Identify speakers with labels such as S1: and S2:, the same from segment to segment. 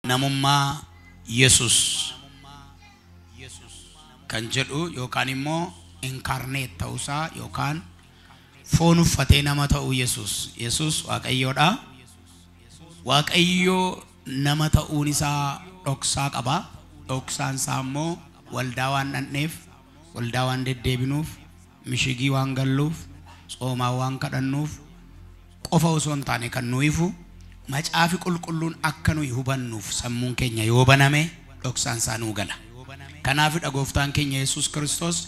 S1: Namummaa Yesus kan jedhu yookaan immoo incarnate ta'uusaa yookaan foon uffatee nama ta'uu Yesus. Yesus Waaqayyoodha. Waaqayyo nama ta'uun isaa dhoksaa qaba. Dhoksaan isaa immoo waldaa waan dhandheef, waldaa waan deddeebinuuf, mishigii waan galluuf, tsoomaa waan kadhannuuf qofa osoo hin taane kan nu ifu macaafi qulqulluun akka nuyi hubannuuf sammuun keenya yoo baname dhoksaan isaa nuu gala. Kanaafidha gooftaan keenya Yesus Kiristoos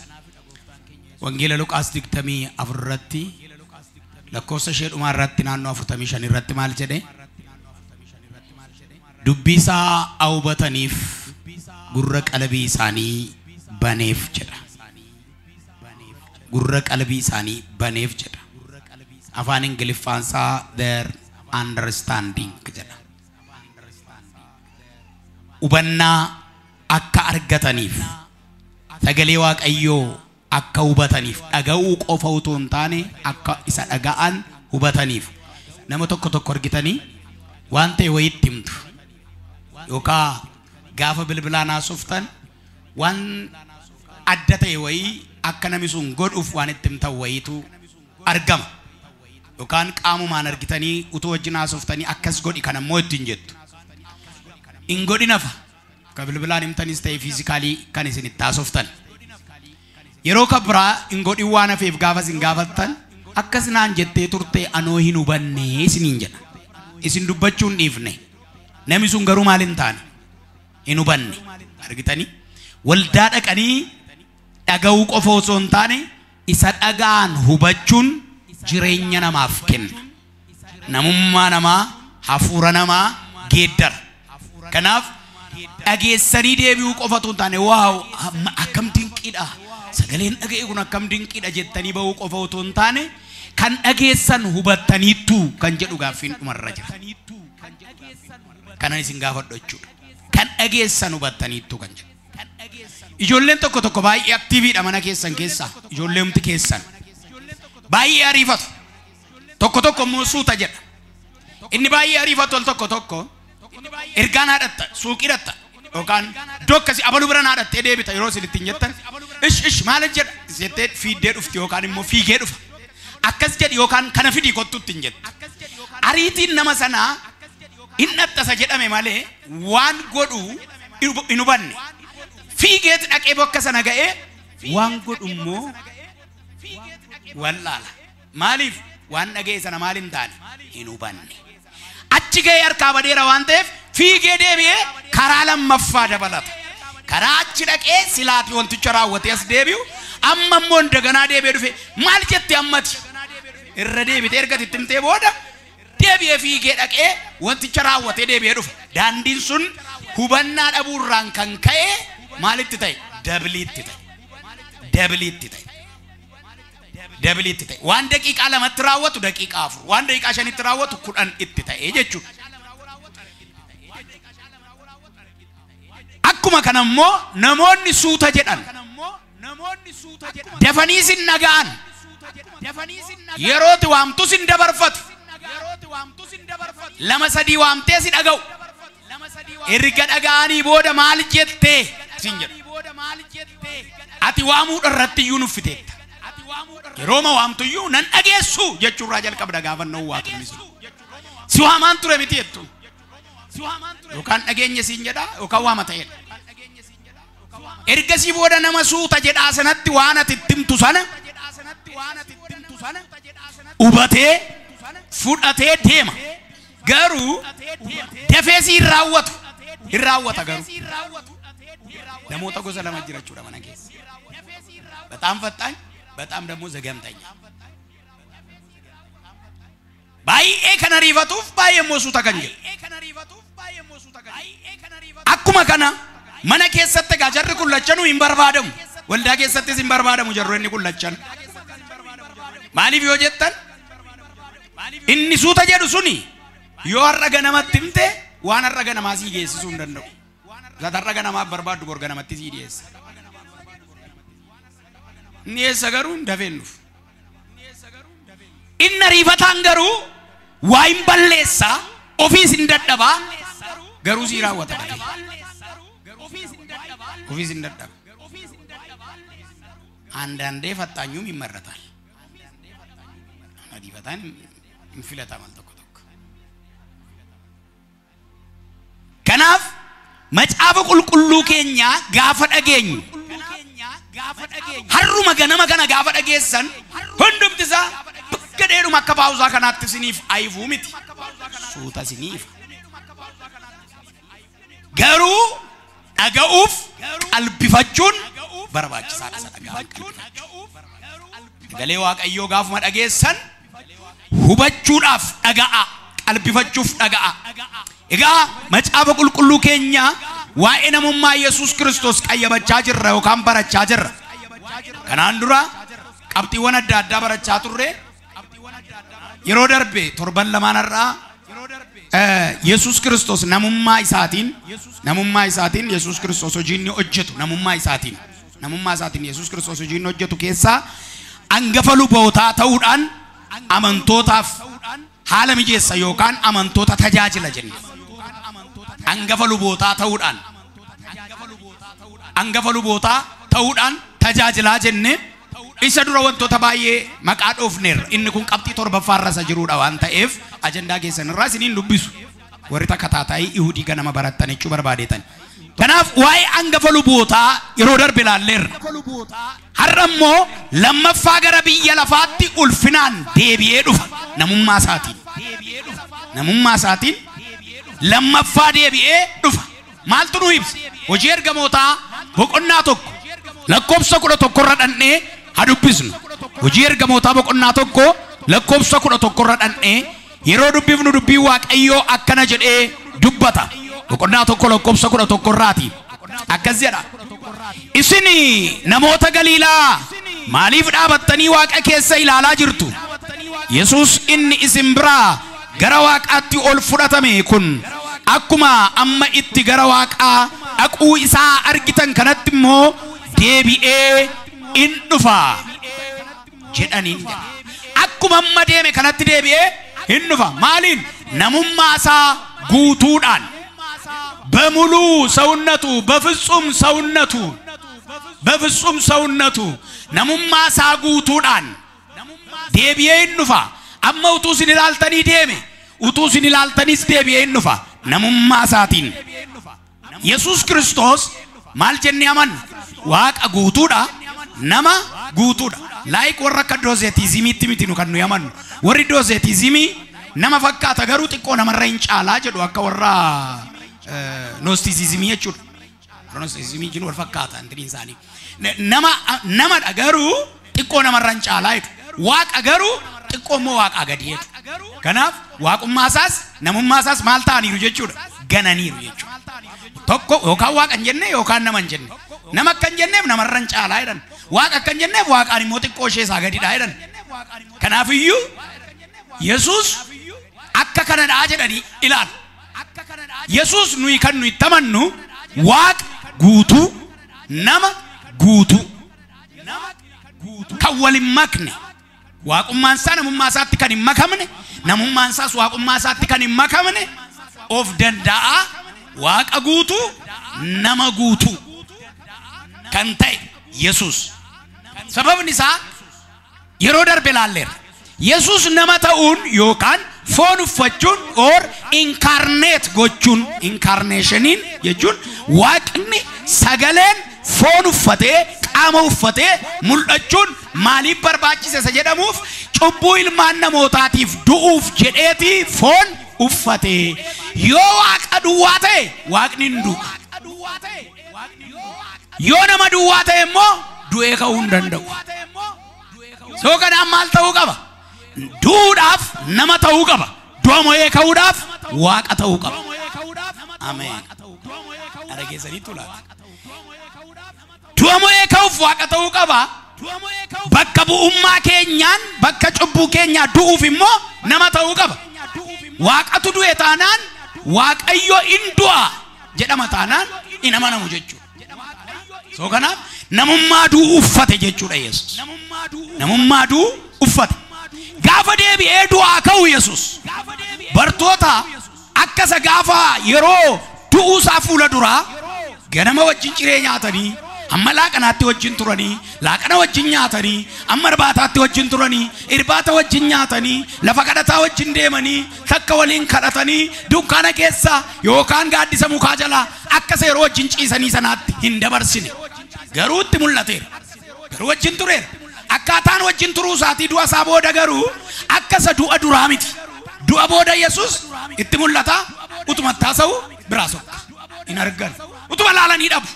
S1: Wangeela Luqaas 24 irratti lakkoofsa ishee dhumaa irratti naannoo 45 irratti maal jedhe? Dubbii isaa hubataniif gurra qalbii isaanii baneef jedha. Gurra qalbii isaanii baneef jedha. Afaan Ingiliffaan isaa their understanding jedha. Hubannaa akka argataniif sagalee Waaqayyoo akka hubataniif dhaga'uu qofa utuu hin taane akka isa dhaga'an hubataniif. Nama tokko tokko argitanii waan ta'e wayiitti himtu yookaan gaafa bilbilaan haasoftan waan adda ta'e wayii akka namni sun godhuuf waan itti himtan wayiitu argama. Yookaan qaamumaan argitanii utuu wajjin haasoftanii akkas godhi kan ammoo ittiin jettu. Hin godhin hafa. Ka bilbilaan himtanis ta'e fiizikaalii kan isin itti haasoftan. Yeroo kan biraa hin godhin waan hafeef gaafa isin gaafattan akkas naan jettee turte anoo hin hubanne isiniin jedha. Isin dubbachuu hin dhiifne. Namni sun garuu maal hin taane? Hin hubanne. Argitanii? Waldaa dhaqanii dhaga'uu qofa osoo hin taane isa dhaga'an hubachuun jireenya namaaf kenna. Namummaa namaa, hafuura namaa geeddara. Kanaaf dhageessanii deebi'uu qofa osoo hin taane waaw akkam dinqiidha, sagaleen dhaga'e kun akkam dinqiidha jettanii ba'uu qofa osoo hin taane kan dhageessan hubattaniittu kan jedhu gaaffiin dhumarra jira. Kanan isin gaafadhu jechuudha. Kan dhageessan hubattaniittu kan jedhu. Ijoolleen tokko tokko baay'ee aktiiviidha mana keessan keessaa. Ijoolleemti keessan baay'ee ariifatu. Tokko tokko immoo suuta jedha. Inni baay'ee ariifatu al tokko tokko ergaan haadhatta, suuqii dhatta yookaan iddoo akkasii abaluu bira haadhattee deebita yeroo isin ittiin jettan ish ish maal jedha jettee fiiddee dhufti yookaan immoo fiigee dhufa. Akkas jedhi yookaan kana fidii kottu ittiin jettu. Ariitiin nama sanaa hin dhattasa jedhame malee waan godhu hin hubanne. Fiigeet dhaqee bakka sana ga'ee waan godhu immoo wallaala. Maaliif waan dhaga'e sana maal hin taane? Hin hubanne. Achi ga'ee harkaa badeera waan ta'eef fiigee deebi'ee karaa lammaffaa dabalata. Karaa achi dhaqee silaati wanticha raawwatee as deebi'u amma immoo daganaa deebi'ee dhufe maal jette ammati? Irra deebitee erga itti himtee booda deebi'ee fiigee dhaqee wanticha raawwatee deebi'ee dhufa. Daandiin sun hubannaa dhabuurraan kan ka'e maalitti ta'e? Dabiliitti ta'e. Dabiliitti ta'e. Dabiliitti ta'e. Waan daqiiqaa 2tti raawwatu daqiiqaa 4, waan daqiiqaa 5tti raawwatu 10 itti ta'e jechuudha. Akkuma kana immoo namoonni suuta jedhan dafanii sin dhaga'an yerooti waamtu sin dabarfatu 2 3 waamtee si dhaga'u. Erga dhaga'anii booda maal jettee sin jedhu. Ati waamuu irratti iyyuu nuffiteetta. Yerooma waamtu iyyuu nan dhageessu jechuurraa jalqabda gaafannoo waatu sun. Si waamaan ture miti jettu. Yookaan dhageenye siin jedha yookaan waama ta'edha. Ergasii booda nama suuta jedhaa sanatti waan ati itti himtu sana hubatee fudhatee deema. Garuu dafee si hin raawwatu. Hin raawwata garuu. Namoota gosa lama jira jechuudha mana keessa. በጣም ፈጣኝ በጣም ደግሞ ዘገምተኛ። Baay'ee kan ariifatuuf baay'ee immoo suuta kan jedhu. Akkuma kana mana keessatti egaa jarri kun lachanuu hin barbaadamu. Waldaa keessattis hin barbaadamu jarru inni kun lachan. Maaliif yoo jettan inni suuta jedhu suni yoo har'a ganamatti himte waan har'a ganamaa sii geessisuu hin danda'u. Isa har'a ganamaaf barbaaddu bor ganamatti sii dhiyeessa. Inni eessa garuu hin dafeen dhufu. Inni ariifataan garuu waa hin balleessaa, ofiis hin dadhabaa, Garuu sii raawwata dafee. Ofiis hin dadhaba. አንዳንዴ ፈጣኙም ይመረጣል። አዲፈታን እንፊለታማል tokko tokko. Kanaaf macaafa qulqulluu keenya gaafa dhageenyu harruma ganama kana gaafa dhageessan hundumti isaa bakka dheeruma akka paawusaa kanaatti isiniif ayifuu miti. Suuta isiniif. Garuu dhaga'uuf qalbifachuun barbaachisaadha isa dhaga'an qalbifachuu. Sagalee Waaqayyoo gaafuma dhageessan hubachuudhaaf dhaga'a, qalbifachuuf dhaga'a. Egaa macaafa qulqulluu keenya waa'ee namummaa Yesuus Kiristoos qayyabachaa jirra yookaan barachaa jirra. Kanaan dura qabxiiwwan adda addaa barachaa turre. Yeroo darbe torban lamaan har'aa Yesuus Kiristoos namummaa isaatiin Yesuus Kiristoos hojii inni hojjetu namummaa isaatiin Yesuus Kiristoos hojii inni hojjetu keessaa angafa lubootaa ta'uudhaan amantootaaf haala mijeessa yookaan amantoota tajaajila jenna. Angafa lubootaa ta'uudhaan tajaajilaa jenne. Isa dura wantoota baay'ee maqaa dhoofneerra. Inni kun qabxii torbaffaarra isa jiruudha waan ta'eef ajandaa keessan irraa isiniin dubbisu. Warri takka taataa'ii Ihudii ganama barattan jechuu barbaadeetan. Kanaaf waa'ee angafa lubootaa yeroo darbe ilaalleerra. Har'a immoo lammaffaa gara biyya lafaatti ulfinaan deebi'ee dhufa namummaa isaatiin. Namummaa isaatiin lammaffaa deebi'ee dhufa. Maaltu nu ibsa? Hojii ergamootaa boqonnaa 1 lakkoofsa 11 irra dhandhee haa dubbisnu. Hojii ergamootaa boqonnaa 1 lakkoofsa 11 irra dhandhee yeroo dubbifnu dubbii Waaqayyoo akkana jedhee dubbata. Boqonnaa 1 lakkoofsa 11 irraati. Akkas jedha. Isin namoota Galiilaa maaliif dhaabattanii Waaqa keessa ilaalaa jirtu? Yesuus inni isin biraa gara Waaqaatti ol fudhatame kun akkuma amma itti gara Waaqaa dhaquu isaa argitan kanatti immoo deebi'ee in dhufa jedhaniin jedha. Akkuma amma deeme kanatti deebi'ee in dhufa. Maaliin? Namummaa isaa guutuudhaan. በሙሉ ሰውነቱ በፍጹም ሰውነቱ namummaa isaa guutuudhaan deebi'ee in dhufa. Amma utuu isin ilaaltanii deeme, utuu isin ilaaltanis deebi'ee in dhufa namummaa isaatiin. Yesuus Kiristoos maal jennee amanna? Waaqa guutuudha, nama guutuudha. Laayik warra akka doozeetizimiitti miti nu kan nuyi amannu. Warri doozeetizimii nama fakkaata garuu xiqqoo namarra hin caalaa jedhu akka warra Gnosticismii jechuudha. Gnosticismii jechuun wal fakkaata intini isaanii. Namadha garuu xiqqoo namarra hin caalaa jedhu. Waaqa garuu xiqqoo immoo waaqaa gadi jedhu. Kanaaf waaqummaa isaas namummaa isaas maal ta'aniiru jechuudha? Gananiiru jechuudha. Tokko yookaan waaqa hin jenne yookaan nama hin jenne. Nama akka hin jenneef namarra hin caalaa jedhan. Waaqa akka hin jenneef waaqaan immoo xiqqoo ishee isaa gadidha jedhan. Kanaafiyyuu Yesuus akka kanadhaa jedhanii ilaalu. Yesuus nuyi kan nuyi itti amannu Waaqa guutuu, nama guutuu, kan wal hin makne. Waaqummaan isaa namummaa isaatti kan hin makamne, namummaan isaas waaqummaa isaatti kan hin makamne, of danda'a Waaqa guutuu, nama guutuu kan ta'e Yesuus. Sababni isaa yeroo darbe ilaalleerra. Yesuus nama ta'uun yookaan foon uffachuun or incarnate gochuun, incarnationiin jechuun Waaqni sagaleen foon uffatee qaama uffatee mul'achuun maaliif barbaachise isa jedhamuuf cubbuu ilmaan namootaatiif du'uuf jedheeti foon uffatee. Yoo Waaqa duwwaa ta'e Waaqni hin du'u. Yoo nama duwwaa ta'e immoo du'ee ka'uu hin danda'u. Soo kanaan maal ta'uu qaba? Du'uudhaaf nama ta'uu qaba. Du'a mo'ee ka'uudhaaf Waaqa ta'uu qaba. Ameen. Ara keessanitti ulaata. Du'a mo'ee ka'uuf Waaqa ta'uu qaba. Bakka bu'ummaa keenyaan bakka cubbuu keenyaa du'uuf immoo nama ta'uu qaba. Waaqatu du'e taanaan Waaqayyo in du'a jedhama taanaan hin amanamu jechuudha. Soo kanaaf namummaa du'u uffate jechuudha Yesuus. Namummaa du'u uffate. Gaafa deebi'ee du'aa ka'u Yesuus bartoota akka isa gaafa yeroo Du'uu isaa fuula duraa ganama wajjin ciree nyaatanii, amma laaqanaatti wajjin turanii, laaqana wajjin nyaatanii, amma irbaataatti wajjin turanii, irbaata wajjin nyaatanii, lafa kadhataa wajjin deemanii, takka waliin kadhatanii, dunkaana keessa yookaan gaaddisa mukaa jalaa akka seeroo wajjin ciisanii sanaatti hin dabarsine. Garuu itti mul'ateera. Garuu wajjin tureera. Akkaataan wajjin turuu isaatii du'a isaa booda garuu akka isa du'a duraa miti. Du'a booda Yesuus itti mul'ata, utuma taasa'u biraa sokka. Hin argan. Utuma laalanii dhabu.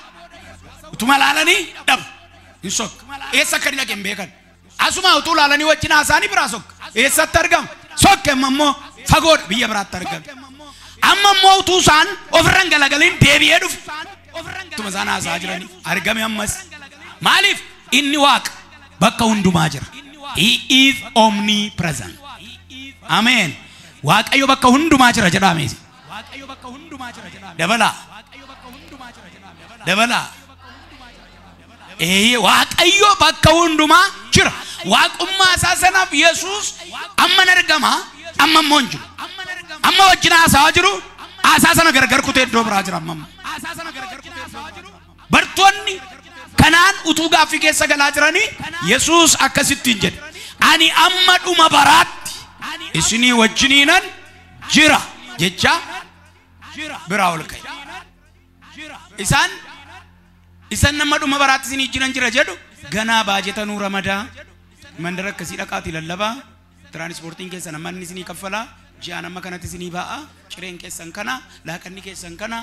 S1: Utuma laalanii dhabu. Hin sokka. Eessa akka inni dhaqe hin beekan. Asuma utuu laalanii wajjin haasa'anii biraa sokka. Eessatti argama? Sokke amma immoo fagoodha biyya biraatti argama. Amma immoo utuu isaan ofirra hin galagalin deebi'ee dhufe. Utuma isaan haasa'aa jiranii argame ammas. Maaliif? Inni Waaqa bakka hundumaa jira. He is omnipresent. Ameen. Waaqayyo bakka hundumaa jira jedhaa meesi. Dabalaa. Dabalaa. Waaqayyo bakka hundumaa jira. Waaqummaa isaa sanaaf Yesuus amma argama, amma immoo hin jiru. Amma wajjin haasa'aa jiru, haasaa sana gargar kutee iddoo biraa jira amma. Bartoonni kanaan utuu gaaffii keessa galaa jiranii Yesuus akkasittiin jedhe. Ani amma dhuma baraatti isinii wajjiniinan jira jecha biraa ol ka'e. Isaan nama dhuma baraatti isinii wajjinan jira jedhu ganaa baajeta nuu ramadaa mandara akkasii dhaqaatii lallabaa tiraanispoortiin keessan amma inni isinii kaffalaa ji'aan amma kanatti isinii ba'a cireen keessan kana laaqanni keessan kana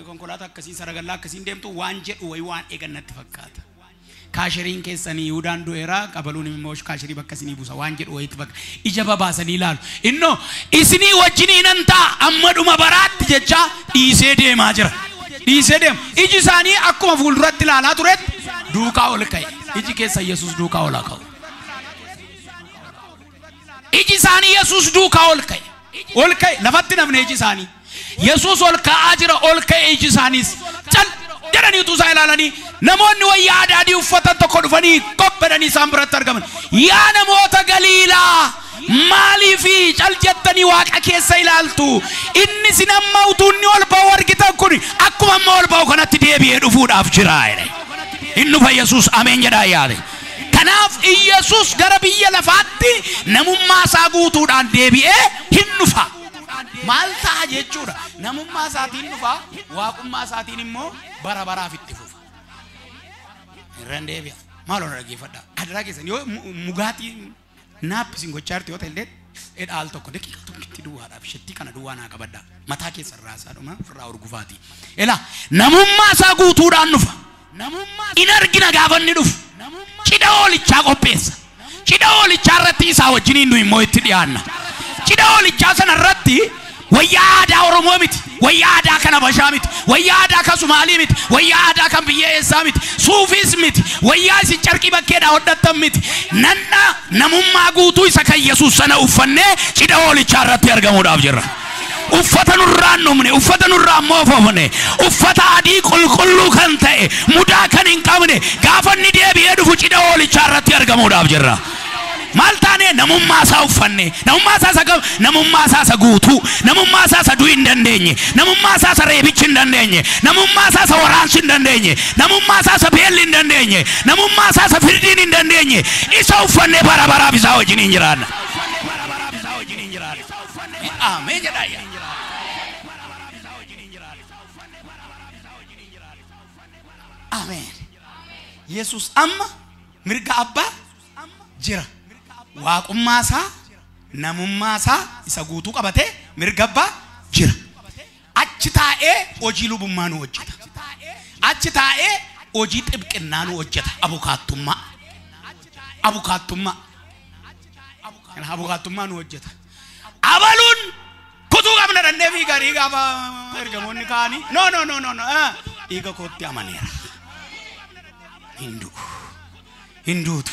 S1: konkolaataa akkasiin saragallaa akkasiin deemtu waan jedhu wayi waan eegan natti fakkaata. Kaashiriin keessanii Yihuudaan du'eera qabaluun immoo kaashirii bakka isinii buusa waan jedhu wayiitti bakka ija babaasanii ilaalu. Innoo isinii wajjiniinan ta'a amma dhuma baraatti jecha dhiisee deemaa jira. Dhiisee deema. Iji isaanii akkuma fuulduratti ilaalaa turetti duukaa ol ka'e. Iji keessa Yesuus duukaa ol ka'u. Iji isaanii Yesuus duukaa ol ka'e. Ol ka'e lafatti namne iji isaanii. Yesuus ol ka'aa jira ol ka'e iji isaaniis. Cal jedhanii utuu isaan ilaalanii namoonni wayyaa adaadii uffatan tokko dhufanii qophedhanii isaan biratti argaman. Yaa namoota Galiilaa maaliif cal jettanii Waaqa keessa ilaaltu? Inni isin amma utuu inni ol ba'u argitan kun akkuma amma ol ba'u kanatti deebi'ee dhufuudhaaf jira jedhe. Inni dhufa Yesuus ameen jedhaa yaade. Kanaaf Yesuus gara biyya lafaatti namummaa isaa guutuudhaan deebi'ee hin dhufa. Maal ta'a jechuudha? Namummaa isaatiin dhufa, waaqummaa isaatiin immoo bara baraaf itti fufa. Irraan deebi'a. Maal ol dhaggeeffadhaa? Adaraa keessan yoo mugaatii naap isin gochaa jirtu yoo ta'e illee al tokko daqiiqa tokkotti duwwaadhaaf shettii kana duwwaa naa qabadhaa. Mataa keessa irraa isaa dhuma ofirraa urgufaati. Elaa namummaa isaa guutuudhaan dhufa. In argina gaafa inni dhufu. Cidha hoolichaa qopheessa. Cidha hoolichaa irratti isaa wajjiniin nu immoo itti dhiyaanna. Cidha hoolichaa sana irratti wayyaa aadaa Oromoo miti, wayyaa aadaa kan Habashaa miti, wayyaa aadaa kan Sumaalii miti, wayyaa aadaa kan biyya eessaa miti, suufiis miti, wayyaa isin carqii bakkeedhaa hodhattan miti. Nanna namummaa guutuu isa kan Yesuus sana uffannee cidha hoolichaa irratti argamuudhaaf jirra. Uffata nurraa hin dhumne, uffata nurraa hin moofofne, uffata adii qulqulluu kan ta'e, mudaa kan hin qabne, gaafa inni deebi'ee dhufu cidha hoolichaa irratti argamuudhaaf jirra. Maal taanee namummaa isaa uffanne, namummaa isaa isa kam, namummaa isaa isa guutuu, namummaa isaa isa du'i hin dandeenye, namummaa isaa isa reebichi hin dandeenye, namummaa isaa isa waraansi hin dandeenye, namummaa isaa isa beelli hin dandeenye, namummaa isaa isa firdiin hin dandeenye, isa uffannee bara baraaf isaa wajjin hin jiraanna. Ameen jedhaa yaa. Ameen. Yesuus amma mirga abbaa jira. Waaqummaa isaa, namummaa isaa isa guutuu qabatee mirga abbaa jira. Achi taa'ee hojii lubummaa nu hojjeta. Achi taa'ee hojii xibqinnaa nu hojjeta. Abukaattummaa. Abukaattummaa. Abukaattummaa nu hojjeta. Abaluun kutuu qabna dhannee fi garii gaafa ergamoonni ka'anii no no no no no dhiiga kootti amaneera. Hin du'u. Hin duutu.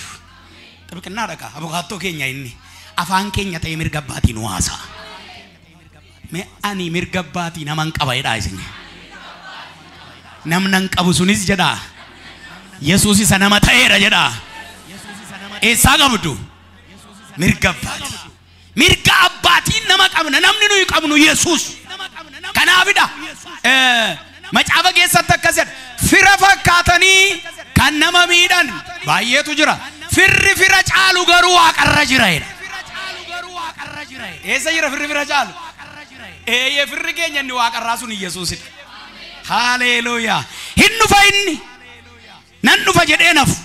S1: Xibqinnaa dhaqa. Abukaattoo keenya inni afaan keenya ta'ee mirga abbaatii nu haasa'a. Mee ani mirga abbaatii naman qaba jedhaa isin. Namnan qabu sunis jedhaa. Yesuus isa nama ta'eera jedhaa. Eessaa qabdu? Mirga abbaatii. Mirga abbaatiin nama qabna. Namni nuyi qabnu Yesuus. Kanaafidha macaafa keessatti akkas jedha fira fakkaatanii kan nama miidhan baay'eetu jira. Firri fira caalu garuu waaqarra jira jedha. Eessa jira firri fira caalu? Eeyyee firri keenya inni waaqarraa sun Yesuusidha. Haleluuyaa. Hin dhufa inni. Nan dhufa jedhee nafu.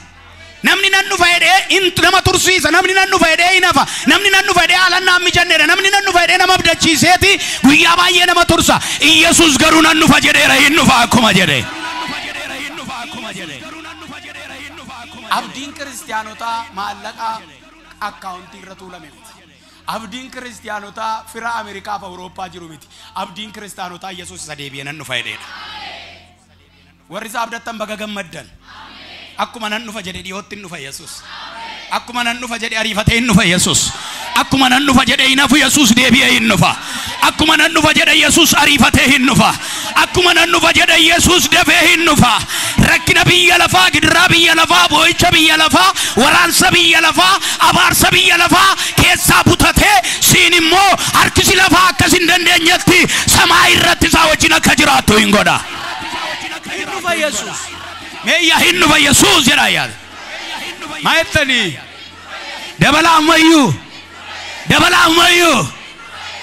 S1: Namni nan dhufa jedhee nama tursiisa. Namni nan dhufa jedhee hin hafa. Namni nan dhufa jedhee haala naan mijanneedha. Namni nan dhufa jedhee nama abdachiiseeti guyyaa baay'ee nama tursa. Yesuus garuu nan dhufa jedheera hin dhufa akkuma jedhe. Abdiin kiristiyaanotaa maallaqa akkaawuntii irra tuulame miti. Abdiin kiristiyaanotaa fira Ameerikaa fi Awurooppaa jiru miti. Abdiin kiristiyaanotaa Yesuus isa deebi'ee nan dhufa jedheedha. Warri isa abdattan baga gammaddan. Akkuma nan dhufa jedhe dhiyootti hin dhufa Yesuus. Akkuma nan dhufa jedhe ariifatee hin dhufa Yesuus. Akkuma nan dhufa jedhe hin hafu Yesuus deebi'ee hin dhufa. Akkuma nan dhufa jedhe Yesuus ariifatee hin dhufa. Akkuma nan dhufa jedhe Yesuus dafee hin dhufa. Rakkina biyya lafaa, gidiraa biyya lafaa, boo'icha biyya lafaa, waraansa biyya lafaa, abaarsa biyya lafaa keessaa butatee siin immoo harkisi lafaa akkas hin dandeenyetti samaa irratti isaa wajjin akka jiraattu hin godha. Hin dhufa Yesuus. Meeyyaa hin dhufa Yesuus jedha yaada. Maa jettanii? Dabala ammayyuu. Dabala ammayyuu.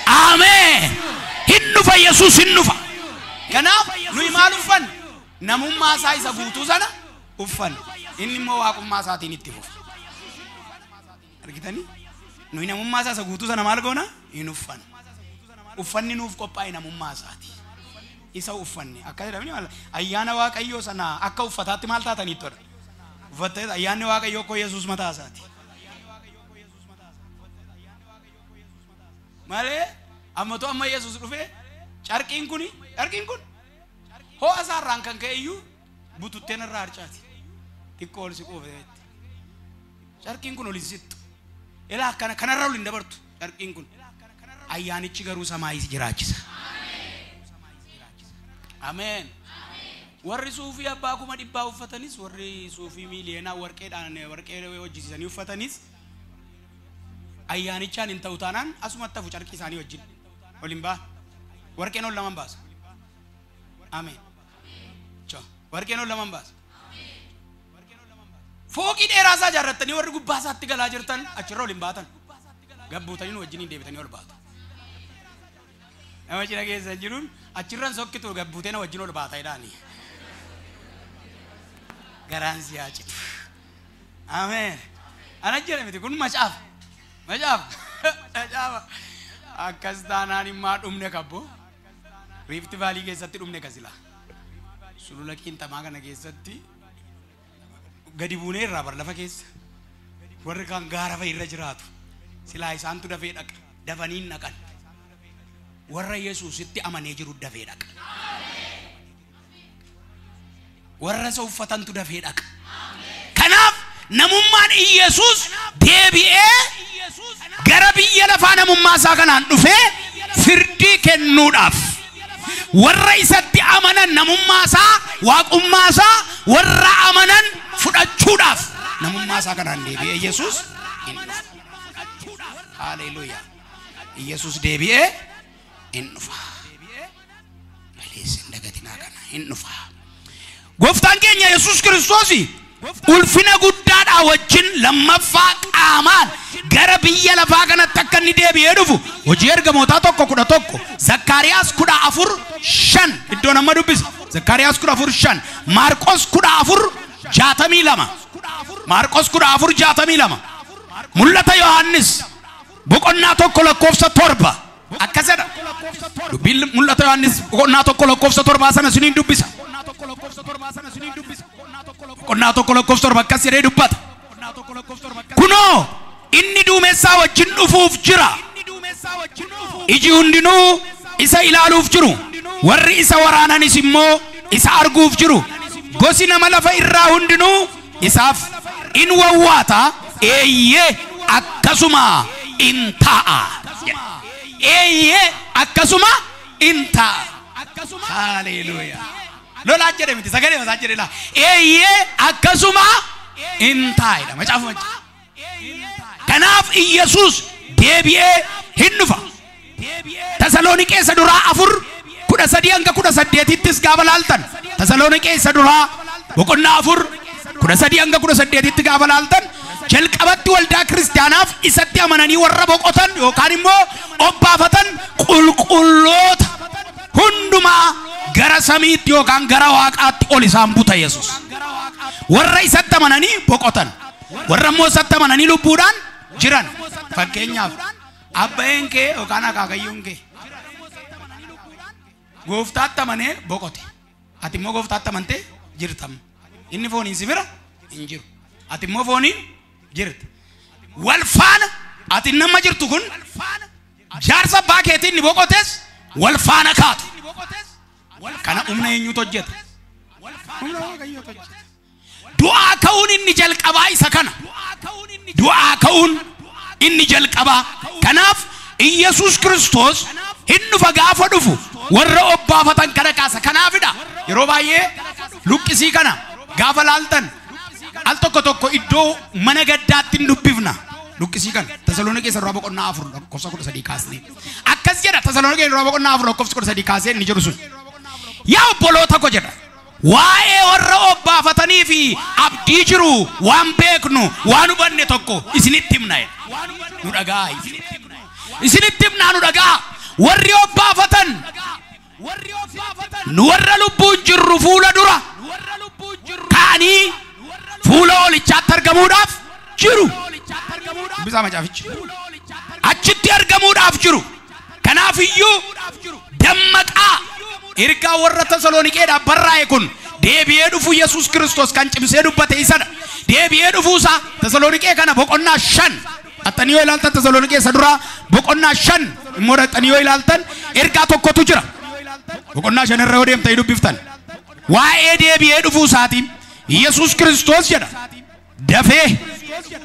S1: Ameen. Hin dhufa Yesuus hin dhufa. Kanaaf nuyi maal uffanne? Namummaa isaa isa guutuu sana uffanne. Inni immoo waaqummaa isaatiin itti fufa. Argitanii? Nuyi namummaa isaa isa guutuu sana maal goona? Hin uffanne. Uffanni nuuf qophaa'e namummaa isaati. Isa uffanne. Akka jedhamni maal? Ayyaana Waaqayyoo sana akka uffataatti maal taataniitti godha? Uffattee ayyaanni Waaqayyoo koo Yesuus mataa isaati. Malee ammatu amma Yesuus dhufee carqiin kun ho'a isaarraan kan ka'e iyyuu bututteen irraa harcaati. Xiqqoo ol si qoofeetti. Carqiin kun ol hin sittu. Ilaa akkana kanarra ol hin dabartu carqiin kun. Ayyaanichi garuu samaayis jiraachisa. Ameen. Warri suufii abbaa 200,000 uffatanis warri suufii miiliyoonaa warqeedhaan warqee hojjisiisanii uffatanis ayyaanichaan hin ta'u taanaan asumatti hafu carqii isaanii wajjin ol hin ba'a. Warqeen ol laman baasa. Ameen. Warqeen ol laman baasa. Fooqii dheeraa isaa ijaarrattanii warri gubbaa isaatti galaa jirtan achirra ol hin baatan. Gabbuutanii wajjin hin deebitanii ol baatu. Nama cina keessa jiruun achirran sokkitu gabbuutee na wajjin ol baata jedhaani. Garaan si haa citu. Ameen. Ana jedhe miti kun macaafa. Macaafa. Macaafa. Akkas taanaan immaa dhumne kabbo. Riifti Vaalii keessatti dhumne kasila. Sulula qiinxamaa kana keessatti gadi buunee irraa bar lafa keessa. Warri kaan gaara fa'i irra jiraatu. Silaa isaantu dafee dhaqa. Dafanii hin dhaqan. Warra Yesuusitti amanee jiru dafee dhaqa. Warra isa uffatantu dafee dhaqa. Kanaaf namummaan Iyesuus deebi'ee gara biyya lafaa namummaa isaa kanaan dhufee firdii kennuudhaaf warra isatti amanan namummaa isaa waaqummaa isaa warra amanan fudhachuudhaaf namummaa isaa kanaan deebi'ee Yesuus hin dhufa. Haleluuyaa. Yesuus deebi'ee hin dhufa. Malees hin dagatinaa kana hin dhufa. Gooftaan keenya Yesuus Kiristoos ulfina guddaadhaa wajjin lammaffaa qaamaan gara biyya lafaa kanatti akka inni deebi'ee dhufu hojii ergamootaa 1:11 Zakkaariyaas 14:5 iddoo nama dubbisa. Zakkaariyaas 14:5 Maarqos 14:62 Maarqos 14:62 Mul'ata Yohaannis boqonnaa 1:7 akkas jedha. Dubbiin Mul'ata Yohaannis boqonnaa 1:7 sana isiniin dubbisa. Boqonnaa 1:7 akkas jedhee dubbata. Kunoo inni duumessaa wajjin dhufuuf jira. Iji hundinuu isa ilaaluuf jiru. Warri isa waraananis immoo isa arguuf jiru. Gosi nama lafa irraa hundinuu isaaf in wawwaata. Eeyyee akkasuma in ta'a. Eeyyee akkasuma in ta'a. Haleluuyaa. Lolaa jedhe miti sagalee masaa jedhe laa. Eeyyee akkasuma in taa'edha. Macaafuma. Kanaaf Iyesuus deebi'ee hin dhufa. Tasaloniqeessa duraa 4:13 13 hanga 18ttis gaafa laaltan Tasaloniqee isa duraa boqonnaa 4 13 hanga 18tti gaafa laaltan jalqabatti waldaa kiristaanaaf isatti amananii warra boqotan yookaan immoo obbaafatan qulqulloota hundumaa gara samiitti yookaan gara waaqaatti ol isaan buta Yesuus. Warra isatti amananii boqotan, warra immoo isatti amananii lubbuudhaan jiran. Fakkeenyaaf abbaan kee yookaan akaakayyuun kee gooftaatti amanee boqote, ati immoo gooftaatti amantee jirtam. Inni fooniin si bira hin jiru, ati immoo fooniin jirta. Wal faana ati nama jirtu kun jaarsa abbaa keetiin inni boqotes wal faana kaatu. Kana humna eenyutu hojjeta? Humna Waaqayyootu hojjeta. Du'aa ka'uun inni jalqabaa isa kana. Du'aa ka'uun inni jalqabaa. Kanaaf Iyyasuus Kiristoos hin dhufa gaafa dhufu warra obbaafatan kana kaasa. Kanaafidha yeroo baay'ee luqqisii kana gaafa laaltan al tokko tokko iddoo mana gaddaatti hin dubbifna. Luqqisii kana Tasaloniqee isa duraa boqonnaa 4 lakkoofsa 13 kaasnee akkas jedha. Tasaloniqee duraa boqonnaa 4 lakkoofsa 13 kaasee inni jedhu sun, yaa obboloota ko jedha, waa'ee warra obbaafatanii fi abdii jiru waan beeknu waan hubanne tokko isinitti himna jedha. Nu dhaga'aa, isinitti himnaa, nu dhaga'aa. Warri obbaafatan nu warra lubbuun jirru fuula dura ka'anii fuula olichaatti argamuudhaaf jiru. Dubbisaa macaafichi. Achitti argamuudhaaf jiru. Kanaaf iyyuu dammaqaa. Ergaa warra Tasaloniqeedhaaf barraa'e kun deebi'ee dhufu Yesuus Kiristoos kan cimsee dubbate isadha. Deebi'ee dhufuusaa Tasaloniqee kana boqonnaa 5 dhaxxanii yoo ilaaltan, Tasaloniqee isa duraa boqonnaa 5 immoo dhaxxanii yoo ilaaltan ergaa tokkotu jira. Boqonnaa 5 irra yoo deemtanii dubbiftan waa'ee deebi'ee dhufuu isaatiin Yesuus Kiristoos jedha dafee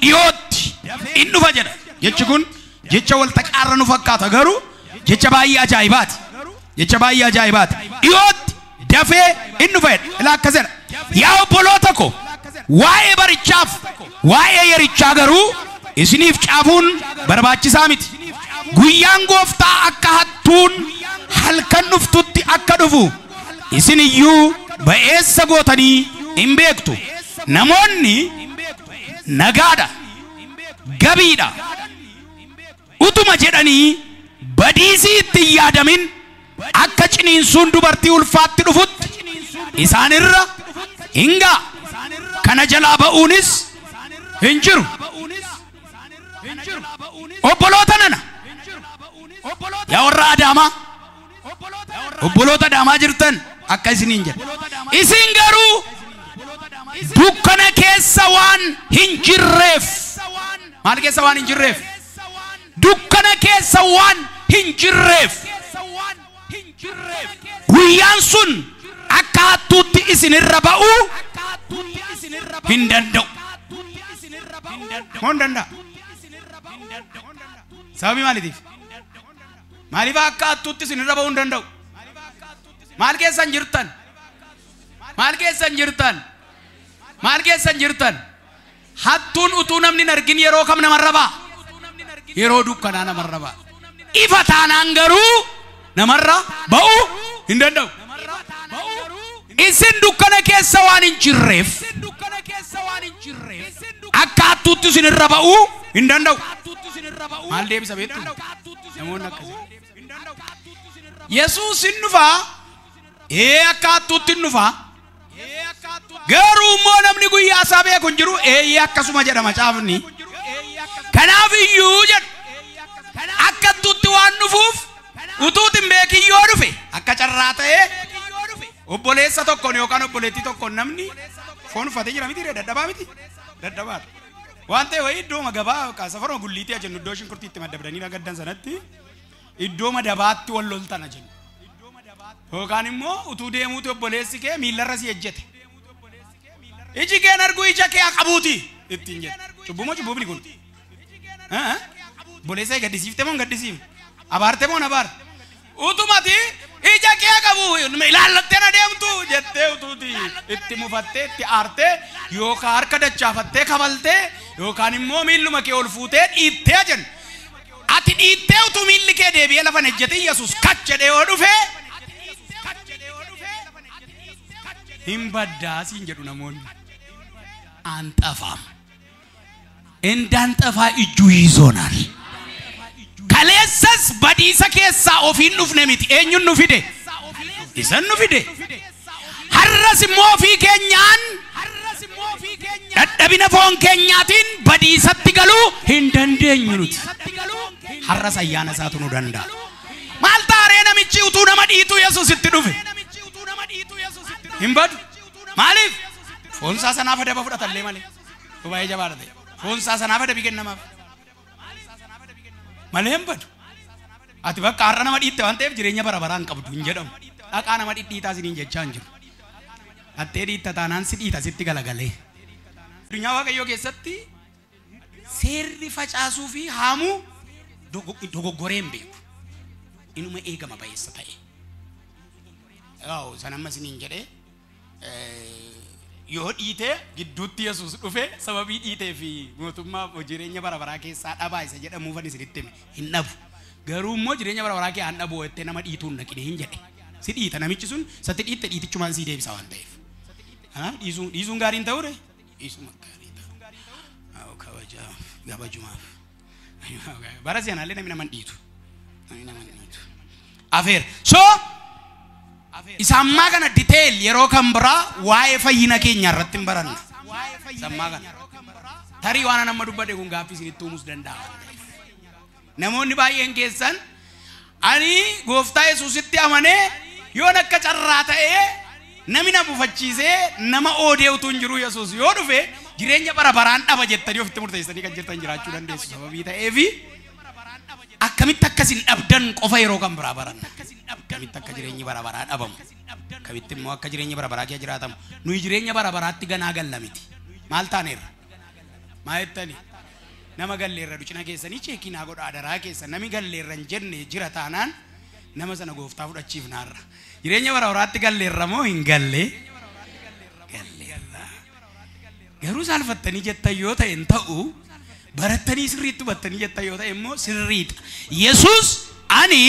S1: dhiyootti in dhufa jedha. Jechi kun jecha wal taqaarra nu fakkaata, garuu jecha baay'ee ajaa'ibaati. Jecha baay'ee ajaa'ibaati. Dhiyootti dafee in dhufa jedha. Ilaa akkas jedha. Yaa obboloota ko, waa'ee barichaaf waa'ee yerichaa garuu isiniif caafuun barbaachisaa miti. Guyyaan gooftaa akka hattuun halkan dhuftutti akka dhufu isin iyyuu ba'eessa gootanii hin beektu. Namoonni nagaadha, gabiidha utuma jedhanii badiisii itti hin yaadamin akka ciniinsuun dubartii ulfaatti dhufutti isaanirra hin ga'a. Kana jalaa ba'uunis hin jiru. Obboloota nana, yaa warra Adaamaa, obboloota Adaamaa jirtan akka isiniin jedha. Isin garuu dukkana keessa waan hin jirreef, maal keessa waan hin jirreef? Dukkana keessa waan hin jirreef guyyaan sun akka hattuutti isinirra ba'uu hin danda'u. Moo hin danda'a? Sababii maaliitiif? Maaliif akka hattuutti isinirra ba'uu hin danda'u? Maal keessa hin jirtan? Maal keessa hin jirtan? Maal keessa hin jirtan? Hattuun utuu namni hin argin yeroo kam namarra ba'a? Yeroo dukkanaa namarra ba'a. Ifa taanaan garuu namarra ba'uu hin danda'u. Isin dukkana keessa waan hin jirreef akka hattuutti isinirra ba'uu hin danda'u. Maal deebisa beektu? Namoonni akkasii. Yesuus hin dhufaa, akka hattuutti hin dhufaa. Garuu immoo namni guyyaa isaa beeku hin jiru, eeyyee akkasuma jedha macaafni. Kanaaf iyyuu jedhu akka hattuutti waan dhufuuf utuutti hin beekin yoo dhufe akka carraa ta'ee obboleessa tokkoon yookaan obboleettii tokkoon namni foon uffatee jira miti, dadhabaa miti, dadhabaadha. Waan ta'e wayii iddoo gabaa safaruma gulliitii jennu iddoo shunkurtii itti maddabdanii nagaddan sanatti iddoo madabaatti wal loltana jennu. Yookaan immoo utuu deemuuti obboleessi kee miillarra si ejjete. Iji keen arguu ija kee qabuuti ittiin jedhe. Cubbuu moo cubbuu kun? Obboleessa kee gaddisiifte moo hin gaddisiifne? Abaarte moo hin abaarte? Utumati ija kee qabu ilaallattee na deemtu jettee utuuti itti mufattee itti aartee yookaan harka dachaafattee kabaltee yookaan immoo miilluma kee ol fuutee dhiittee jennu. Ati dhiittee utuu miilli kee deebi'ee lafa hin ejjetin Yesuus kach jedhee yoo dhufe Hin baddaa siin jedhu namoonni. አንጠፋም። እንዳንጠፋ እጁ ይዞናል። Kaleessas badiisa keessaa ofiin dhufne miti. Eenyuun nu fide? Isan nu fide. Har'as immoo ofii keenyaan dadhabina foon keenyaatiin badiisatti galuu hin dandeenyu nuti. Har'as ayyaana isaatu nu danda'a. Maal taaree namichi utuu nama dhiitu Yesuusitti dhufe? Hin badu. Maaliif? Foon isaa sanaaf adaba fudhatallee malee. Baay'ee jabaadha ta'e. Foon isaa sanaaf adabi kennamaaf. Malee hin badu. Ati bakka har'a nama dhiitte waan ta'eef jireenya bara baraan qabdu hin jedhamu. Dhaqaa nama dhidhiitaa isiniin jechaa hin jiru. Attee dhiitta taanaan si dhiita sitti galagalee. Addunyaa Waaqayyoo keessatti seerri facaasuu fi haamuu dogoggoree hin beeku. Inuma eegama ba'eessa ta'e. Yaa'u san amma isiniin jedhee yoo dhiitee gidduutti Yesuus dhufe sababii dhiitee fi mootummaa jireenya bara baraa keessaa dhabaa isa jedhamuufan isinitti hime hin dhabu. Garuu immoo jireenya bara baraa kee aan dhabu jettee nama dhiituun naqine hin jedhe. Si dhiita namichi sun satti dhiitte dhiitichumaan sii deebisa waan ta'eef. Kanaaf dhiisuun gaariin ta'uu re? Dhiisuun gaarii ta'u. Kabajaaf gabajumaaf. Bara seenaallee namni nama hin dhiitu. Namni nama hin dhiitu. Afeer. So Isammaa kana detail yeroo kan biraa waa'ee fayyina keenya irratti hin baranna. Isammaa kana. Tarii waan nama dubbate kun gaaffii isinitti uumuus danda'a. Namoonni baay'een keessan ani gooftaa Yesuusitti amanee yoon akka carraa ta'ee namni na buufachiisee nama oodee utuu hin jiru Yesuus yoo dhufe jireenya bara baraan dhaba jettanii ofitti murteessanii kan jirtan jiraachuu dandeessu sababii ta'eefi akkamitti akkasin dhabdan qofa yeroo kan biraa baranna. Akkamitti akka jireenyi bara baraa dhabamu. Akkamitti immoo akka jireenyi bara baraa keessa jiraatamu. Nuyi jireenya bara baraatti ganaa galla miti. Maal taaneerra? Maa jettani? Nama galleerra ducina keessanii cheekii naa godha adaraa keessa nami galleerra hin jenne jira taanaan nama sana gooftaa fudhachiifnaarra. Jireenya bara baraatti galleerra moo hin galle? Galleerra. Garuu saalfattanii jettan yoo ta'e hin ta'u barattanii sirriitti hubattanii jettan yoo ta'e immoo sirriidha. Yesuus ani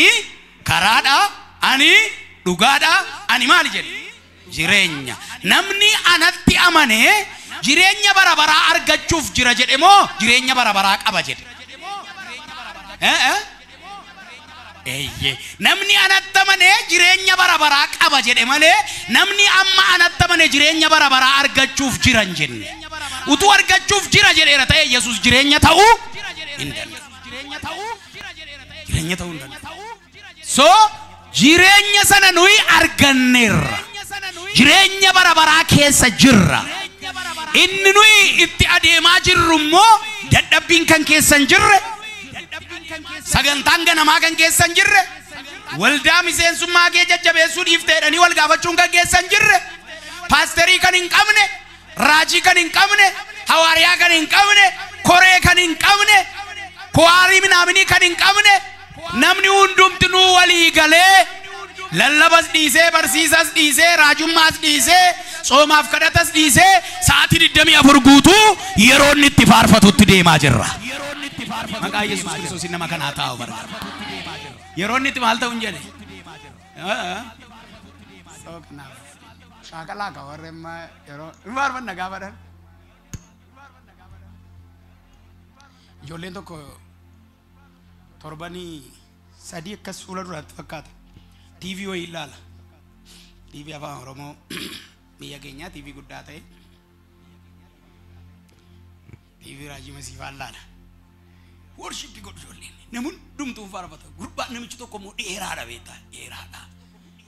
S1: karaadha, ani dhugaadha, ani maali jedhe? Jireenya. Namni anatti amanee jireenya bara baraa argachuuf jira jedhe moo jireenya bara baraa qaba jedhe? Eeyyee. Namni anatti amanee jireenya bara baraa qaba jedhe malee namni amma anatti amanee jireenya bara baraa argachuuf jira hin jenne. Utuu argachuuf jira jedheera ta'e Yesuus jireenya ta'uu hin danda'u. Jireenya ta'uu hin danda'u. So jireenya sana nuyi arganneerra. Jireenya bara baraa keessa jirra. Inni nuyi itti adeemaa jirru immoo dadhabbiin kan keessa hin jirre, sagantaan ganamaa kan keessa hin jirre, waldaa miseensummaa kee jajjabeessuu dhiiftee jedhanii wal gaafachuun kan keessa hin jirre, paasterii kan hin qabne, raajii kan hin qabne, hawaariyaa kan hin qabne, koree kan hin qabne, kuwaarii minaaminii kan hin qabne, namni hundumtinuu walii galee lallabas dhiisee, barsiisas dhiisee, raajummaas dhiisee, soomaaf kadhatas dhiisee sa'aatii 24 guutuu yeroo inni itti faarfatutti deemaa jirra. Maqaa Yesuus Kiristoos nama kanaa taa'u barbaada. Yeroo inni itti maal ta'u hin jedhe? Shaakalaa ka warri amma yeroo hin faarfanna gaafadhan. Ijoolleen tokko torbanii sadii akkas fuula duraatti fakkaata. TV wayii ilaala. TV afaan Oromoo biyya keenyaa TV guddaa ta'e. TV raajii masiifaa ilaala. Worship godhu ijoolleen. Namni hundumtuu faarfata. Gurbaan namichi tokko immoo dheeraadha beektaa. Dheeraadha.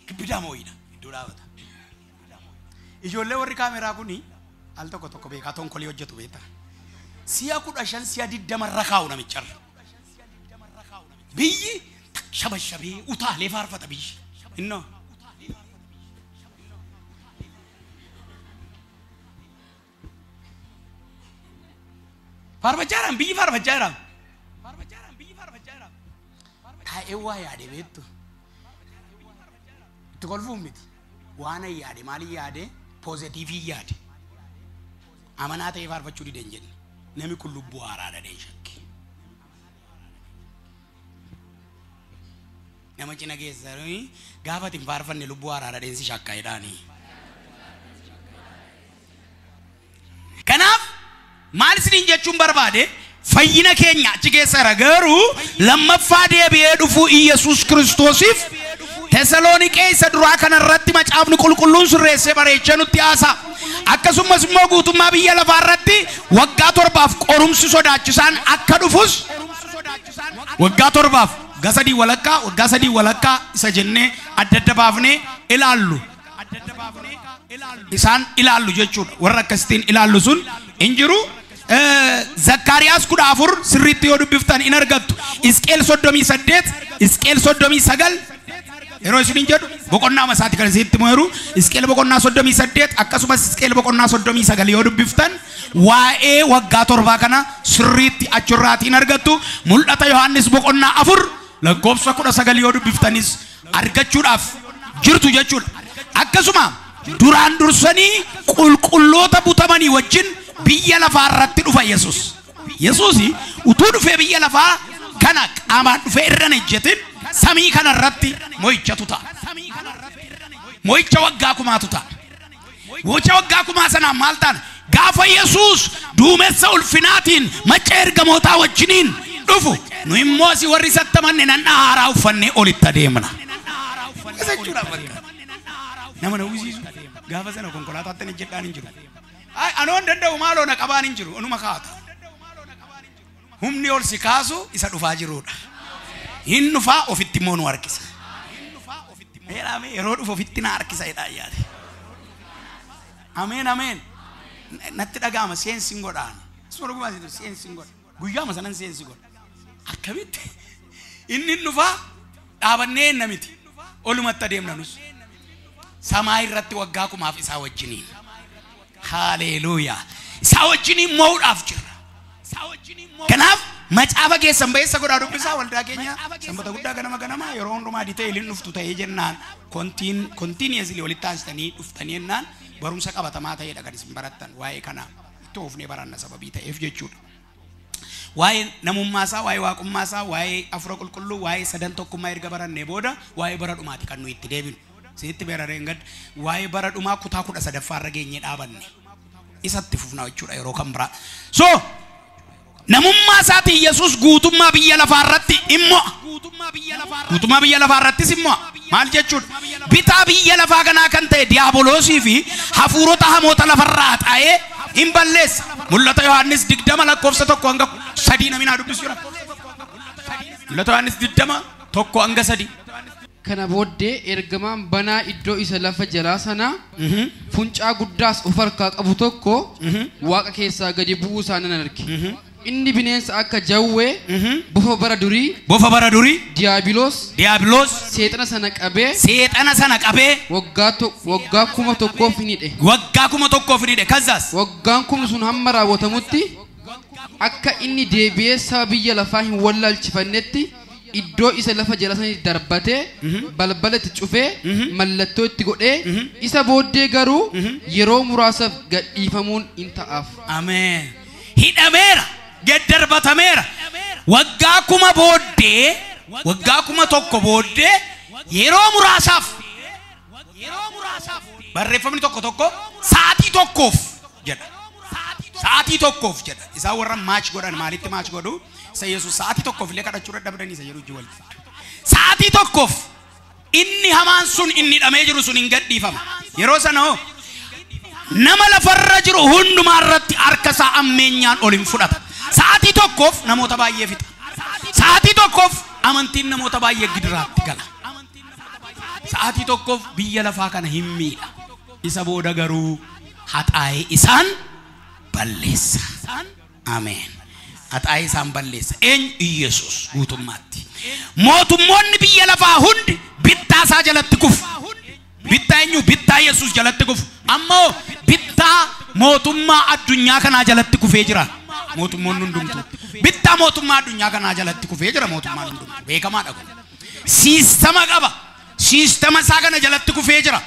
S1: Gibbidaa mooyidha. Iddoo dhaabata. Ijoollee warri kaameraa kuni al tokko tokko beekaa tonkolii hojjetu beektaa. Si'a 15 si'a 20 irra kaa'u namicharra. Biyyi shabashabee utaalee faarfata biyyi. Innoo. Faarfachaa jiraan biyyi faarfachaa jiraan. Taa'ee waa yaade beektu. Itti kolfuun miti. Waan yaade maali yaade poozitiivii yaade. Amanaa ta'ee faarfachuu dide hin jenne. Namni kun lubbuu haaraadha dhee shakke. Nama cina keessa gaafa ati hin faarfanne lubbuu haaraadha dheensi shakka jedhaanii. Maal isiniin jechuun barbaade fayyina keenya achi keessa jira garuu lammaffaa deebi'ee dhufuu Iyyasuus Kiristoosiif Tesaloniqee isa duraa kanarratti macaafni qulqulluun sirreessee bareechee nutti haasa'a. Akkasumas immoo guutummaa biyya lafaa irratti waggaa 7 qorumsi sodaachisaan akka dhufus waggaa 7 waggaa 3 walakkaa isa jennee adda adda baafnee ilaallu. Isaan ilaallu jechuudha. Warra akkasitiin ilaallu sun hin jiru. Zakkaariyaas 14 sirriitti yoo dubbiftan in argattu. Isqeel 38, Isqeel 39 yeroo isiniin jedhu boqonnaa masaati kan isinitti himu Isqeel boqonnaa 38 akkasumas Isqeel boqonnaa 39 yoo dubbiftan waa'ee waggaa 7 kana sirriitti achirraatiin argattu. Mul'ata Yohaannis boqonnaa 4 lakkoofsa 19 yoo dubbiftanis argachuudhaaf jirtu jechuudha. Akkasuma duraan dursanii qulqulloota butamanii wajjin biyya lafaa irratti dhufa Yesuus. Yesuus utuu dhufee biyya lafaa kana qaamaan dhufee irra hin ejjetin samii kana irratti mo'ichatu ta'a. Mo'icha waggaa 1000 ta'a. Mo'icha waggaa 1000 sanaan maal taana? Gaafa Yesuus duumessa ulfinaatiin macca ergamootaa wajjiniin dhufu nu immoo si warri sattamanne nan haaraa uffannee olitti adeemna. Isa jechuudha bakka. Nama na uwwisiisu gaafa sana konkolaataatti hin jedhaan hin jiru. Ay anoon danda'u maaloo na qabaan hin jiru onuma kaata. Humni ol si kaasu isa dhufaa jirudha. Hin dhufaa ofitti immoo nu harkisa. Meeraame yeroo dhufu ofitti na harkisa jedhaa yaade. Ameen ameen. Natti dhaga'ama seensi hin godhaan. Suma dhugumaa situ seensi hin godha. Guyyaama sanan seensi godha. Akkamitti inni dhufaa dhaabannee enna miti. Olumatti adeemna nus. Samaa irratti waggaa 1000 isaa wajjiniin. Haleluuyaa. Isaa wajjiniin mo'uudhaaf jirra. Kanaaf macaafa keessan ba'eessa godhaa dubbisaa waldaa keenya sanbata guddaa ganama ganama yeroo hundumaa diteeliin dhuftu ta'ee jennaan continuously walitti aansitanii dhuftanii jennaan barumsa qabatamaa ta'eedha kan isin barattan waa'ee kanaa itti oofnee baranna sababii ta'eef jechuudha. Waa'ee namummaa isaa, waa'ee waaqummaa isaa, waa'ee afura qulqulluu, waa'ee sadan tokkummaa erga barannee booda waa'ee bara dhumaati kan nuyi itti deebinu. Sitti beerareen gad waa'ee bara dhumaa kutaa 13ffaa irra geenyee dhaabanne. Isatti fufnaa jechuudha yeroo kan biraa. So namummaa isaatiin Yesuus guutummaa biyya lafaa irratti immoo guutummaa biyya lafaa irrattis immoo maal jechuudha? Bitaa biyya lafaa kanaa kan ta'e diyaaboloosii fi hafuurota hamoota lafarraa xaa'ee hin balleessa. Mul'ata Yohaannis 20 lakkoofsa 1 hanga 3 namni naa dubbisu jira. Mul'ata Yohaannis 20 1 hanga 3.
S2: Kana booddee ergamaan banaa iddoo isa lafa jalaa sana funcaa guddaas of harkaa qabu tokko waaqa keessaa gadi bu'uu isaa nan arge. Inni bineensa akka jawwee bofa bara durii Diyaabiloos seexana sana qabee waggaa 1000 hin hidhe.
S1: Waggaa 1000 hin hidhe. Kazaas
S2: waggaan 1000 sun hamma raawwatamutti akka inni deebi'ee saba biyya lafaa hin wallaalchifannetti iddoo isa lafa jala sanii darbatee balbala itti cufee mallattoo itti godhee isa booddee garuu yeroo muraasaaf gadhiifamuun in ta'aaf.
S1: Ameen. Hidhameera. Gaddarbatameera. Waggaa 1000 booddee waggaa 1000 booddee yeroo muraasaaf barreeffamni tokko tokko sa'aatii tokkoof jedha. Sa'aatii tokkoof jedha. Isaan warra maach godhan maalitti maach godhu? Isa Yesuus sa'aatii tokkoof illee kadhachuu dadhabdanii isa jedhu walitti. Sa'aatii tokkoof inni hamaan sun inni hidhamee jiru sun hin gadhiifama. Yeroo sana hoo nama lafarra jiru hundumaa irratti harka isaa ammeenyaan ol hin fudhata. Sa'aatii tokkoof namoota baay'ee fixa. Sa'aatii tokkoof amantiin namoota baay'ee gidiraatti gala. Sa'aatii tokkoof biyya lafaa kana hin miidha. Isa booda garuu haxaa'ee isaan balleessa. Ameen. Haxaa'ee isaan balleessa. Eenyu? Iyyasuus guutummaatti. Mootummoonni biyya lafaa hundi bittaa isaa jalatti kufu. Bittaa eenyu? Bittaa Yesuus jalatti kufu. Ammoo bittaa mootummaa addunyaa kanaa jalatti kufee jira. Mootummoonni hundumtuu. Bittaa mootummaa addunyaa kanaa jalatti kufee jira mootummaan hundumtuu. Beekamaadha kun. Siistama qaba. Siistama isaa kana jalatti kufee jira.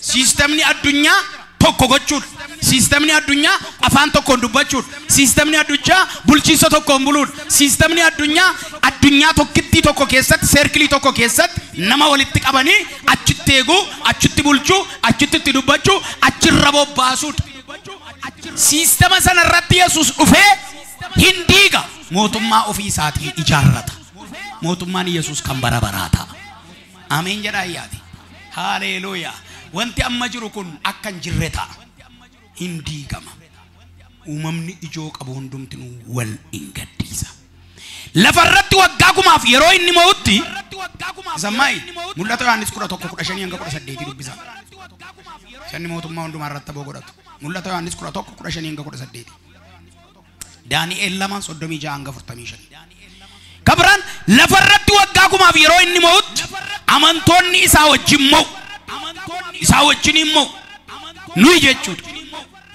S1: Siistamni addunyaa tokko gochuudha. Siistamni addunyaa afaan tokkoon dubbachuudha. Siistamni addunyaa bulchiinsa tokkoon buluudha. Siistamni addunyaa tokkittii tokko keessatti seerkilii tokko keessatti nama walitti qabanii achitti eeguu, achitti bulchuu, achitti itti dubbachuu, achirra bobbaasuudha. Siistama sana irratti Yesuus dhufee hin diiga. Mootummaa ofii isaatii ijaarrata. Mootummaan Yesuus kan bara baraa ta'a. Ameen jedhaa ayyaati. Haleluuyaa. Wanti amma jiru kun akka hin jirre ta'a. Hin diigama. Uumamni ijoo qabu hundumtinuu wal hin gaddiisa. Lafarratti waggaa kumaaf yeroo inni mo'utti Sammaay mul'ata Yohaannis 11:15-18 dubbisa. Sanni mootummaa hundumaa irratti aboo godhatu. Mul'ata Yohaannis 11:15-18. Daani'el 2:36-45. Kabiraan lafarratti waggaa kumaaf yeroo inni mo'utti amantoonni isaa wajjin mo'u. Isaa wajjin hin mo'u. Nuyi jechuudha.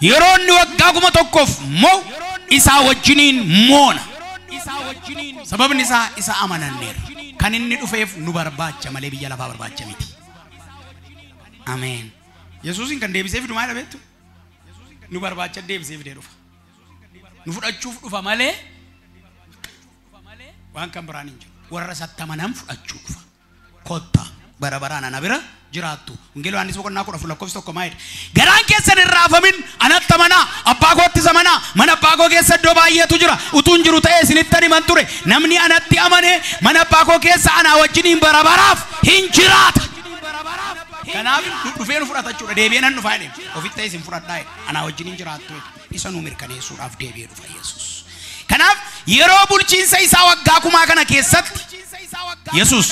S1: Yeroo inni waggaa 1000 mo'u isaa wajjiniin moona. Sababni isaa isa amananneerra. Kan inni dhufeef nu barbaacha malee biyya lafaa barbaacha miti. Ameen. Yesuusin kan deebisee fidu maal beektu? Nu barbaacha deebisee fidee dhufa. Nu fudhachuuf dhufa malee waan kan biraan hin jiru. Warra isatti amanan fudhachuu dhufa. Kottaa bara baraan ana bira jiraattu. Wangeela Yohaannis boqonnaa 14 lakkoofsa 1 maal jedha? Garaan keessan hin raafamin, anatti amanaa, abbaa kootti amanaa, mana abbaa koo keessa iddoo baay'eetu jira. Utuun jiru ta'ee isinittan himan ture. Namni anatti amane mana abbaa koo keessa anaa wajjiniin bara baraaf hin jiraata. Kanaaf dhufee nu fudhata jechuudha. Deebi'ee nan dhufaa jedhe. Ofitti ta'ee isin fudhadhaa jedhe. Anaa wajjiniin jiraattu jedhe. Isa nu mirkaneessuudhaaf deebi'ee dhufa Yesuus. Kanaaf yeroo bulchiinsa isaa waggaa kumaa kana keessatti Yesuus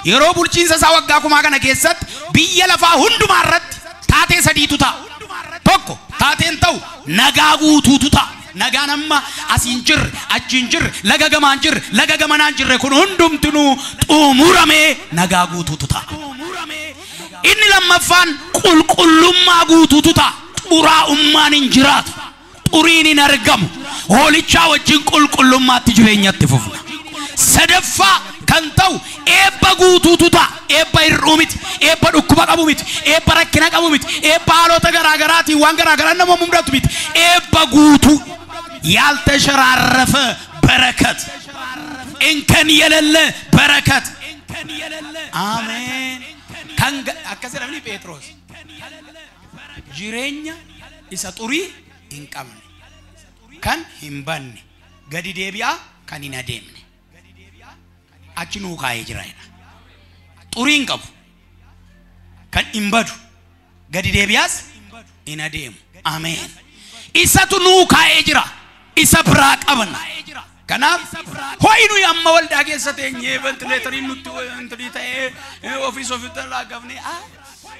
S1: yeroo bulchiinsa isaa waggaa kumaa kana keessatti biyya lafaa hundumaa irratti taatee sadiitu ta'a. Tokko taateen ta'u nagaa guutuutu ta'a. Nagaan amma asiin jirre, achiin jirre, laga gamaan jirre, laga gamanaan jirre kun hundumtinuu xumuramee nagaa guutuutu ta'a. Inni lammaffaan qulqullummaa guutuutu ta'a. Xuraa'ummaan hin jiraatu. Xuriin hin argamu. Hoolichaa wajjin qulqullummaatti jireenyatti fufna. Sadaffaa kan ta'u eebba guutuutu ta'a. Eebba hir'uu miti, eebba dhukkuba qabu miti, eebba rakkina qabu miti, eebba haalota garaagaraatiin waan garaagaraan nama mudatu miti. Eebba guutuu ያልተሸራረፈ በረከት፣ እንከን የሌለ በረከት። አሜን። Akkas jedhamni Phexros jireenya isa xurii hin qabne, kan hin banne, gadi deebi'aa kan hin adeemne achi nuu kaa'ee jira jedha. Xurii hin qabu, kan hin badu, gadi deebi'aas hin adeemu. Ameen. Isatu nuu kaa'ee jira. Isa biraa qabna. Kanaaf ho'i nuyi amma waldaa keessa teenyee ventileetariin nutti intinii ta'ee ofiis ofitti laaqafnee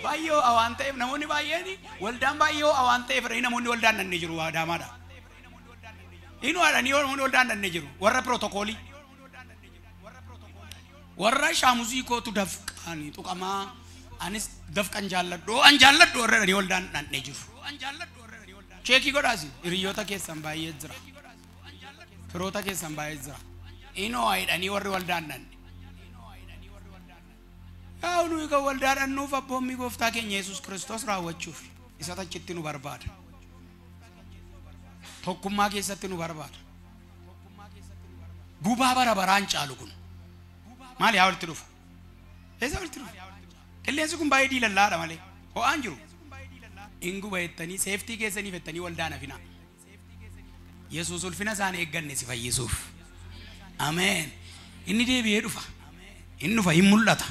S1: baay'ee ho'a waan ta'eef namoonni baay'een waldaan baay'ee ho'a waan ta'eef namoonni waldaan dhannee jiru Adaamaadha. Inni haadhanii namoonni waldaan dhannee jiru warra pirootokoolii warra shaamuzii kootu dafqanii tuqamaa anis dafqan jaalladhu an jaalladhu warra dhanii waldaan dhannee jiru. Cheekii godhaasi hiriyoota keessan baay'ee jira. Firoota keessan baay'ee jira. Inoo hidhanii warri waldaan dhanne. Yaa nuyi kan waldaa dhannuuf abboommii gooftaa keenya Yesuus Kiristoos raawwachuuf isa achitti nu barbaada. Tokkummaa keessatti nu barbaada. Gubaa bara baraan caalu kun. Maali yaa walitti dhufa? Eessa walitti dhufa? Qilleensi kun baay'ee diilallaadha malee. Ho'aan jiru. Hin guba jettanii seeftii keessaniif jettanii waldaan hafinaa. Yesuus ulfina isaan eegganne si fayyisuuf. Ameen. Inni deebi'ee dhufa. Inni dhufa hin mul'ata.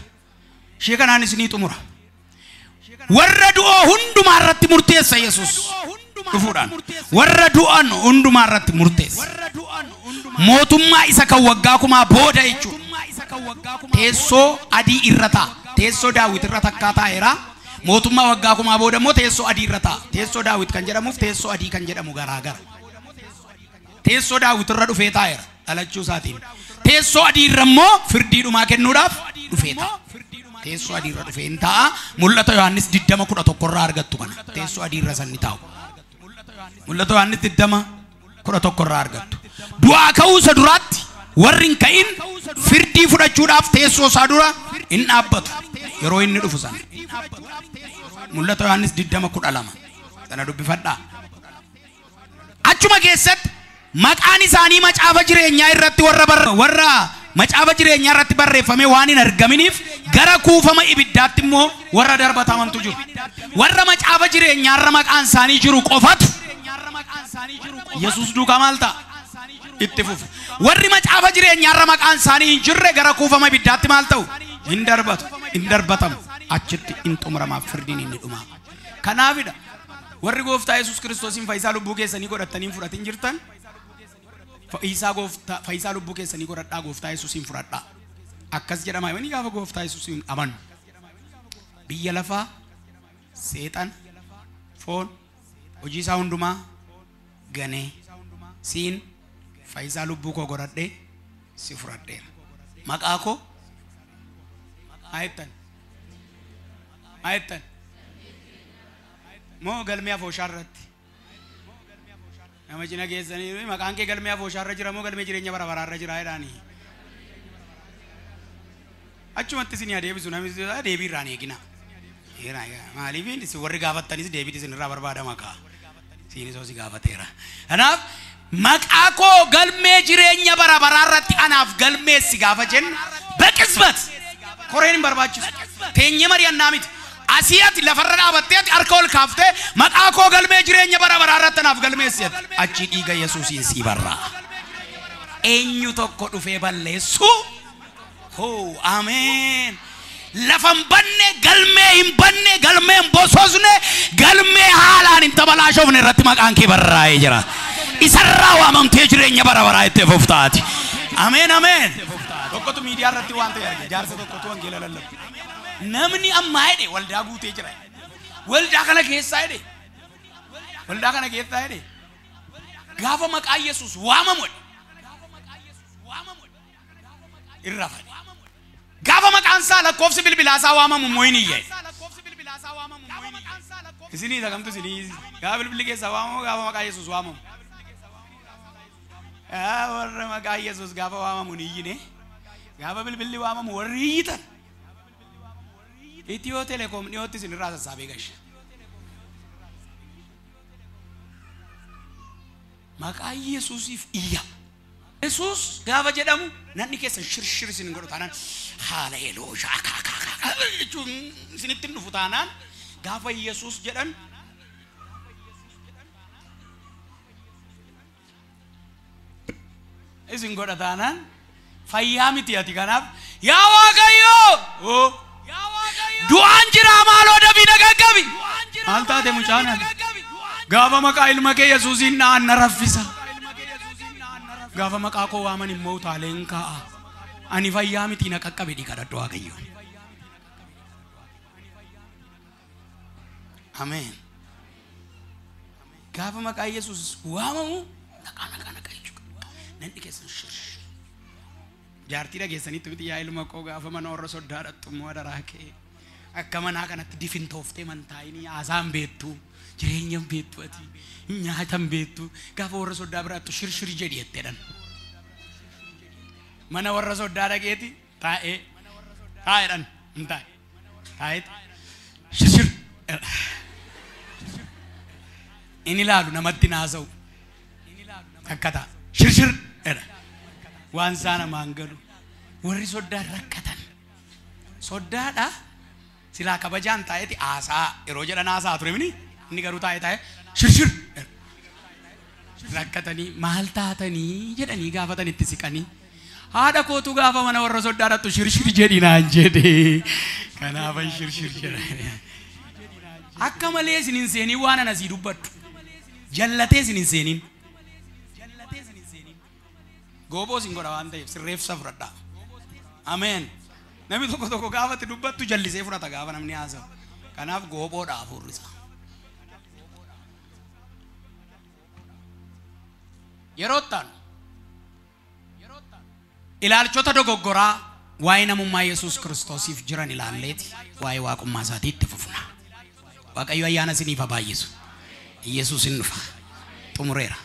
S1: Ishee kanaan isinii xumura. Warra du'oo hundumaa irratti murteessa Yesuus dhufuudhaan. Warra du'an hundumaa irratti murteessa. Mootummaa isa kan waggaa kumaa booda jechuudha. Teessoo adii irra taa'a. Teessoo Daawit irra takkaa taa'eera. Mootummaa waggaa kumaa booda immoo teessoo adii irra taa'a. Teessoo Daawit kan jedhamuuf teessoo adii kan jedhamu garaagara. Teessoo Daawit irra dhufee taa'eera dhalachuu isaatiin. Teessoo adii irra immoo firdii dhumaa kennuudhaaf dhufee taa'a. Teessoo adii irra dhufee hin taa'a. Mul'ata Yohaannis 20:11 irraa argattu kana. Teessoo adii irra sanni taa'u. Mul'ata Yohaannis 20:11 irraa argattu. Du'aa ka'uu isa duraatti warri hin ka'in firdii fudhachuudhaaf teessoo isaa dura hin dhaabbatu. Yeroo inni dhufu sana. Mul'ata Yohaannis 20:12 sana dubbifadhaa. Achuma keessatti maqaan isaanii macaafa jireenyaa irratti warra macaafa jireenyaa irratti barreeffame waan hin argaminiif gara kuufama ibiddaatti immoo warra darbatamantu jiru. Warra macaafa jireenyaa irra maqaan isaanii jiru qofatu Yesuus duukaa maal ta'a? Itti fufu. Warri macaafa jireenyaarra maqaan isaanii hin jirre gara kuufama ibiddaatti maal ta'u? Hin darbatu, hin darbatamu. Achitti hin xumuramaaf firdiin inni dhumaa. Kanaafidha warri gooftaa Yesuus Kiristoosiin fayyisaa lubbuu keessanii godhattanii hin fudhatin jirtan, fayyisaa gooftaa, fayyisaa lubbuu keessanii godhadhaa, gooftaa Yesuusiin fudhadhaa. Akkas jedhama inni gaafa gooftaa Yesuusiin amanu. Biyya lafaa, seexan, foon, hojii isaa hundumaa ganee siin fayyisaa lubbuu koo godhadhee si fudhadheera. Maqaa koo maa jettan? Maa jettan? Moo galmee afooshaa irratti? Nama cina geessanii maqaan kee galmee afooshaa irra jira moo galmee jireenya bara baraa irra jira jedhaanii? Achumatti isin adeebisu, namni deebii irraan eegina. Maaliif isin warri gaafattanis deebiin isin irraa barbaadama kaa. Isiinis si gaafateera. Kanaaf maqaa koo galmee jireenya bara baraa irratti anaaf galmeessi gaafa jennu በቅጽበት koreen hin barbaachisu. Teenyee mari'annaa miti. Asii ati lafarra dhaabattee ati harka ol kaaftee maqaa koo galmee jireenya bara baraa irratti anaaf galmeessi ati. Achi dhiiga Yesuusiin sii barraa. Eenyu tokko dhufee balleessu? Hoo, ameen. Lafa hin banne, galmee hin banne, galmee hin bososne, galmee haalaan hin tabalaashofne irratti maqaan kee barraa'ee jira. Isarraa waamamtee jireenya bara baraa itti fuftaati. Ameen, ameen. Tokkotu miidiyaa irratti waan ta'e arge. Jaarsa tokkotu wangeela lallabu. Namni ammaa jedhe waldaa guutee jira. Waldaa kana keessaa jedhe. Waldaa kana keessaa jedhe. Gaafa maqaa Yesuus waamamu jedhe. Irra fadhe. Gaafa maqaan isaa lakkoofsi bilbilaa isaa waamamu immoo hin iyye. Isinii isa kamtu isinii gaafa bilbilli keessaa waamamu, gaafa maqaa Yesuus waamamu. Warra maqaa Yesuus gaafa waamamu hin iyyine. Gaafa bilbilli waamamu warri iyyitan. Itiyoo telekoom dhiyootti isin irraa sassaabee gasha. Maqaa Yesuusiif iyya. Yesuus gaafa jedhamu namni keessan shirshir isin godhu taanaan haala eloosha akaakaa jechuun isinitti hin dhufu taanaan gaafa Yesuus jedhan isin godha taanaan fayyaa miti ati. Kanaaf yaa Waaqayyo, du'aan jira, maaloo dafii na qaqqabi. Maal taate mucaan ati? Gaafa maqaa ilma kee Yesuusiin na'an na raffisa. Gaafa maqaa koo waaman immoo utaaleen kaa'a. Ani fayyaa miti, na qaqqabe dhi kadhadhu Waaqayyo. Ameen. Gaafa maqaa Yesuus waamamu naqaa naqaa naqaa jechuudha. Namni keessan shirsh. Jaartii dhageessanitti miti, yaa ilma koo, gaafa mana warra soddaa dhaqxu immoo adaraa kee akka manaa kanatti difintooftee mantaayinii haasaan beektu, jireenya hin beektu, ati nyaata hin beektu, gaafa warra soddaa biraattu shirshir jedhi jetteedhan. Mana warra soddaa dhaqeeti taa'ee taa'eedhan hin taa'e taa'eeti shirshir inni ilaalu namatti naasa'u akka ta'a shirshir jedha waan isaa namaan galu. Warri soddaan rakkatan soddaadha silaa kabajaan taa'eeti haasaa yeroo jedhan haasaa ture mini, inni garuu taa'ee taa'ee shirshir rakkatanii maal taatanii jedhanii gaafatan itti siqanii, haadha kootu gaafa mana warra soddaa dhaqxu shirshir jedhi naan jedhe, kanaafan shirshir jedha. Akka malee isin hin seeniin, waan ana sii dubbadhu jallatee isin hin seeniin, gooboo isin godha waan ta'eef sirreefsa fudhadhaa. Ameen. Namni tokko tokko gaafatti dubbattu jallisee fudhata gaafa namni haasa'u. Kanaaf gooboodha hafuurri isaa. Yeroo itti aanu ilaalchota dogoggoraa waa'ee namummaa Yesuus Kiristoosiif jiran ilaalleeti waa'ee waaqummaa isaatii itti fufna. Waaqayyo ayyaana isiniif haa baay'isu. Yesuus hin dhufa. Xumureera.